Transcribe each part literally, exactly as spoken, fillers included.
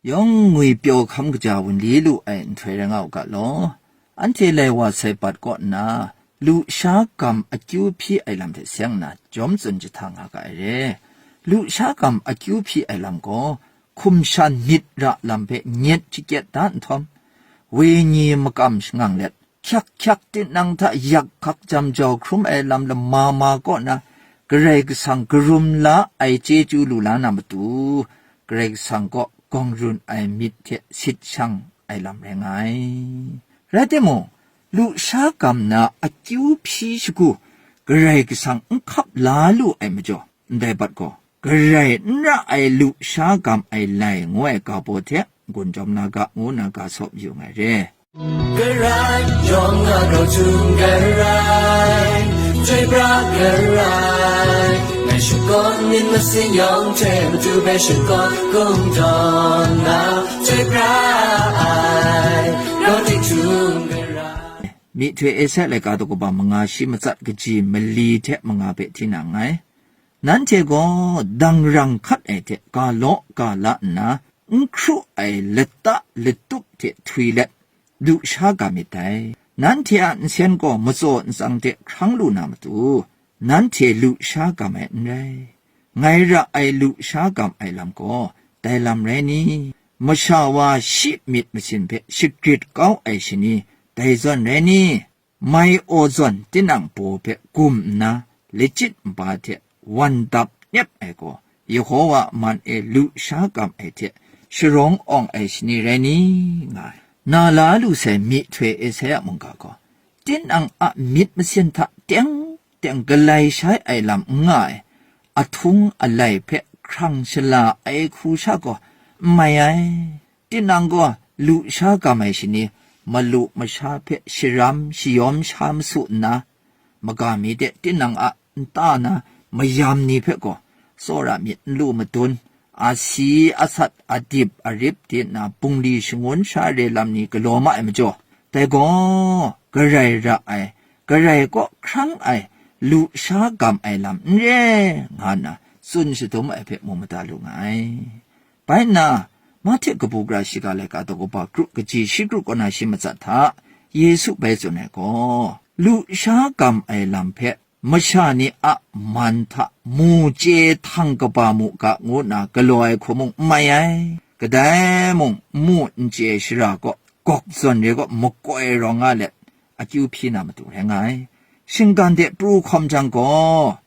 yawng ngwipyaw hkam kaja wunli lu ai nhtoi rai nga u ga law, anhte lai wa sai bat kaw nna, lusha gam akyu hpyi ai lam hte seng nna jawm tsun jahta nga ga ai re. Lusha gam akyu hpyi ai lam gaw, hkum shan myit ra lam hpe nyet shakyet da nhtawm, wenyi makam shangang let, hkyak hkyak tinang hta yak hkak jam jau hkrum ai lam lama ma kaw na, Karai Kasang karum la ai chyeju lu la na matu, Karai Kasang kaw gawng run ai myit hte sit shang ai lam rai nga ai. Rai timung, lusha gam na akyu hpyi shagu Karai Kasang n hkap la lu ai majaw, ndai bat gaw, Karai n ra ai lusha gam ai lai ngu ai ga baw hte gun jawm na ga, ngu na ga saw mayu nga ai re. Karai yawng a grau htum garai, chyoi pra garai, ngai shakawn myit masin yawng hte matu bai shakawn kung tawn na, chyoi pra ai, grau tik htum garai. Myihtoi Esaia laika daw kaba manga shi matsat kaji mali hte manga hpe tinang ngai. Nanhte gaw dangrang hkat ai hte ga law ga la nna, n hkru ai lata latup hte htwi let, lusha ga myit dai. Nanhte a nsen gaw matsaw ntsang hte hkrang lu na matu, nanhte lusha gam ai n rai. Ngai ra ai lusha gam ai lam gaw, dai lam rai ni? Masha wa shi myit masin hpe shagrit kau ai shani, dai zawn rai ni? Mai aw zawn tinang baw hpe gum nna, lachyit npa hte wan dap nyep ai gaw, Yehova a man e lusha gam ai hte sharawng awng ai shani rai ni? Nga ai. Na la lu sai myihtoi Esaia mungga gaw, tinang a myit masin hta teng teng galai shai ai lam n nga ai, ahtung alai hpe hkrang shala ai hku sha gaw n mai ai. Tinang gaw lusha gam ai shani, malu masha hpe sharam shayawm sha masu nna, maga mi de tinang a nta na mayam ni hpe gaw, tsawra myit n lu madun, asi asat adip arip di nna bungli shangun sha re lam ni galaw ma ai majaw, dai gaw Karai ra ai, Karai kaw hkrang ai, lusha gam ai lam n re, nga nna tsun shadum ai hpe mu mada lu nga ai. Bai nna, Mahte kabu gara shiga laika daw kaba kru kaji shi kru kaw na shi matsat hta, Yesu bai tsun ai gaw, lusha gam ai lam hpe masha ni a man hta mu chye htang kaba mu ga ngu nna galaw ai hku mung n mai ai. Kadai mung n mu n chye shara gaw, gawk zawn re gaw makoi rawng nga let, akyu hpyi na matu rai nga ai. Shinggan de pru hkawm jang gaw,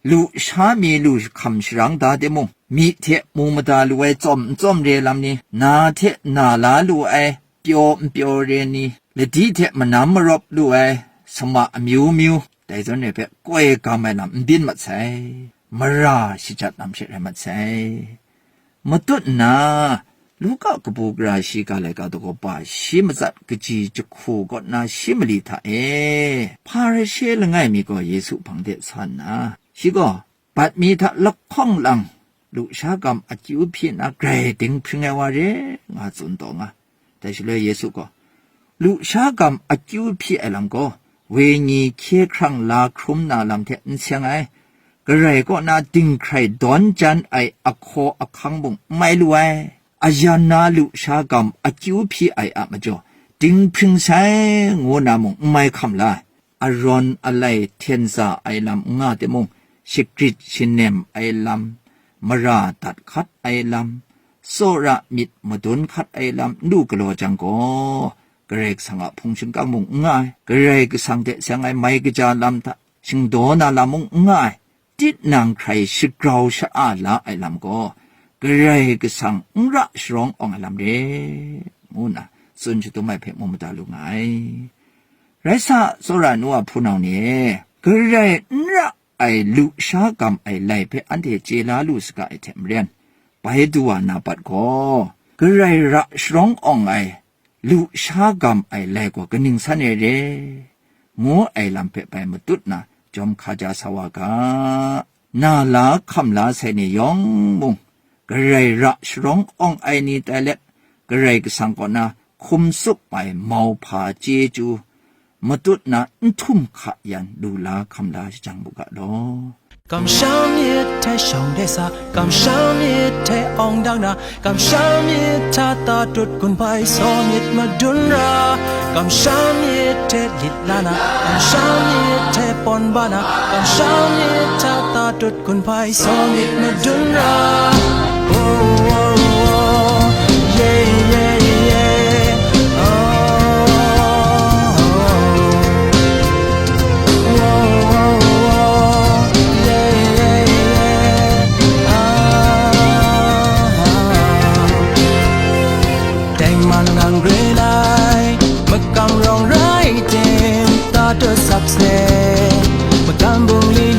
lusha mi lu hkam sharang da timung, myi hte mu mada lu ai tsawm n tsawm re lam ni, na hte na la lu ai pyaw n pyaw re ni, ladi hte manam marawp lu ai sama amyu myu, dai zawn re hpe koi gam ai lam n byin mat sai, mara shajat lam she rai mat sai. Matut nna, Luka kabu gara shiga laika daw kaba shi matsat kaji jahku kaw na shi mali hta e, Hparishe langai mi gaw Yesu hpang de sa nna, shi gaw, bat mi hta lahkawng lang, lusha gam akyu hpyi na grai dinghpring ai wa re, nga tsun taw nga. Dai shaloi Yesu gaw, lusha gam akyu hpyi ai lam gaw, wenyi hkye hkrang la hkrum na lam hte n seng ai, Karai kaw na dinghkrai dawn jan ai ahkaw ahkang mung n mai lu ai, ayan na lusha gam akyu hpyi ai a majaw, dinghpring sai ngu na mung n mai hkam la ai. Arawn alai hten za ai lam n nga timung, shagrit shanem ai lam, mara dat hkat ai lam, tsawra myit madun hkat ai lam n lu galaw jang gaw, Karai Kasang a hpung shingkang mung n nga ai, Karai Kasang hte seng ai mai kaja lam hta shingdaw na lam mung n nga ai, tinang hkrai shagrau sha-a la ai lam gaw, Karai Kasang n ra sharawng awng ai lam re, ngu nna tsun shadum ai hpe mu mada lu nga ai. Rai sa, tsawra nu a hpunau ni e, Karai n ra ai lusha gam ai lai hpe anhte chye la lu saga ai hte maren, bai du wa na bat gaw, Karai ra sharawng awng ai lusha gam ai lai gaw kaning san e re, ngu ai lam hpe bai matut na jawm hkaja sa wa ga. Na la hkam la sai ni yawng mung, Karai ra sharawng awng ai ni tai let, Karai Kasang kaw na hkum tsup ai mauhpa chyeju, matut na n htum hka yan lu la hkam la shajang mu ga law. Kamsham myit hte shawng de sa, kamsham myit hte awng dang na, kamsham myit hta tatut gun hpai saw myit madun ra, kamsham myit hte lit la na, kamsham myit hte pawn ba na, kamsham myit hta tatut gun hpai saw myit madun ra. Oh, oh, oh, yeah, yeah, yeah. Oh, oh, oh. Wow, wow, wow. Yeah, yeah, yeah. Ah, ah, ah. Tengman ngang grin ai, makam rawng rai tim, tatut sakse, makam bungli